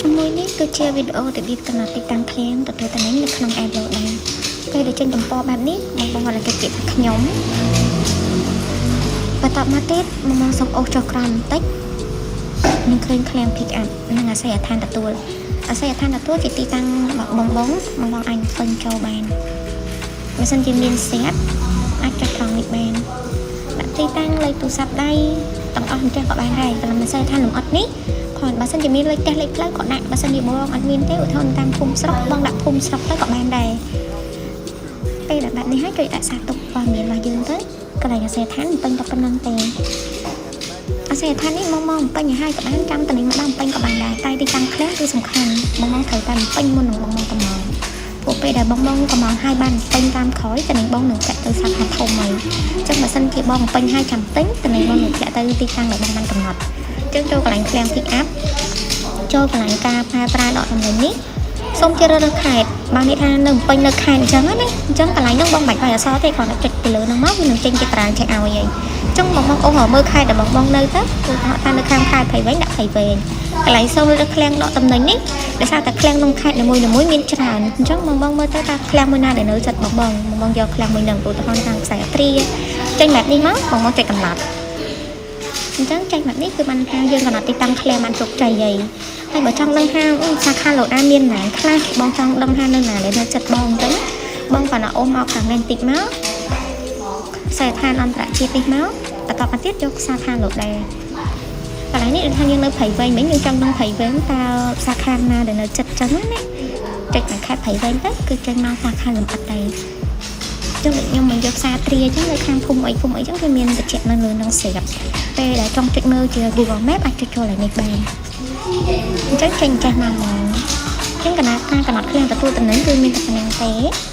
មួយនេះគឺជាវីដេអូរបៀបកំណត់ទីតាំងឃ្លាំងទទួលទំនិញនៅក្នុង app Loda ពេលដែលចេញទំព័របែបនេះបងបងគាត់ទៅពាក្យថាខ្ញុំបន្ទាប់មកទៀតបងបងសូមអូសចុះក្រោមបន្តិចនឹងឃើញឃ្លាំង pick up និងអាសយដ្ឋានទទួលអាសយដ្ឋានទទួលជាទីតាំងរបស់បងបងបងបងអាចពេញចូលបានបើសិនជាមានស្រាប់អាចចុចត្រង់នេះបានដាក់ទីតាំងលេខទូរស័ព្ទដៃទាំងអស់អញ្ចឹងក៏បានដែរតែអាសយដ្ឋានលម្អិតនេះគ្រាន់បើសិនជាមានលេខផ្ទះលេខផ្លូវក៏ដាក់បើសិនជាបងអត់មានទេឧទាហរណ៍តាមភូមិស្រុកបងដាក់ភូមិស្រុកទៅក៏បានដែរពេលដែលបែបនេះហើយចុចដាក់សារទុកព័ត៌មានរបស់យើងទៅកន្លែងអាសយដ្ឋានពេញតែប៉ុណ្្នឹងទេអាសយដ្ឋាននេះមកមកពេញឲ្យហើយក៏បានចាំតំណែងមកដល់ពេញក៏បានដែរតែទីតាំងឃ្លាំងគឺសំខាន់បងមកត្រូវតែពេញមុននឹងបងមកកំងពួកពេលដែលបងបងកំងឲ្យបានពេញតាមក្រោយតំណែងបងនឹងធ្លាក់ទៅសាខាធំហើយអញ្ចឹងបើសិនជាបងពេញឲ្យចាំទិញតំណែងបងនឹងធ្លាក់ទៅទីតាំងដែលបងបានកំណត់អញ្ចឹងចូលកន្លែងឃ្លាំង pick up ចូលកន្លែងការផ្ែប្រែដកតំណែងនេះសូមជ្រើសរើសខេត្តបានន័យថានៅពេញនៅខេត្តអញ្ចឹងណាអញ្ចឹងកន្លែងហ្នឹងបងមិនបាច់វាយអក្សរទេគ្រាន់តែចុចពីលើហ្នឹងមកវានឹងចេញជាតារាងចេះឲ្យហើយអញ្ចឹងបងបងអូសមើលខេត្តដែលបងបងនៅទៅគឺថានៅខាងខេត្តព្រៃវែងដាក់ព្រៃវែងកន្លែងសូមរើសឃ្លាំងដកតំណែងនេះដោយសារតែឃ្លាំងក្នុងខេត្តនីមួយៗមានច្រើនអញ្ចឹងបងបងមើលទៅថាឃ្លាំងមួយណាដែលនៅចិត្តបងបងបងបងយកឃ្លាំងមួយហ្នឹងឧទាហរណ៍ខាងខ្សែទ្រាចេញបែបនេះមកបងបងចុចកំណត់អញ្ចឹងចេញបែបនេះគឺបានថាយើងកំណត់ទីតាំងឃ្លាំងបានជោគជ័យហើយហើយបើចង់ដឹងថាសាខា Loda មានណាខ្លះបងចង់ដឹងថានៅណាដែលនៅចិត្តបងអញ្ចឹងបងគ្រាន់តែអូសមកខាងនេះបន្តិចមកខ្សែដ្ឋានអន្តរជាតិនេះមកបន្តមកទៀតយកសាខា Loda កន្លែងនេះដូចថាយើងនៅព្រៃវែងមិញយើងចង់ដឹងព្រៃវែងតើសាខាណាដែលនៅចិត្តចឹងណាចុចមកខេត្តព្រៃវែងទៅគឺចេញមកសាខាលំអិតដែរចឹងដូចខ្ញុំមកយកផ្សារទ្រាចឹងនៅខាងភូមិអីភូមិអីចឹងវាមានតិចនៅលើនឹងស្រាប់ពេលដែលចង់ចុចមើលជា Google Map អាចចុចចូលឲ្យនេះបានអញ្ចឹងចេញចេះមកហ្មងអញ្ចឹងកណាការកំណត់ឃ្លាំងទទួលតំណែងគឺមានតែប៉ុណ្្នឹងទេ។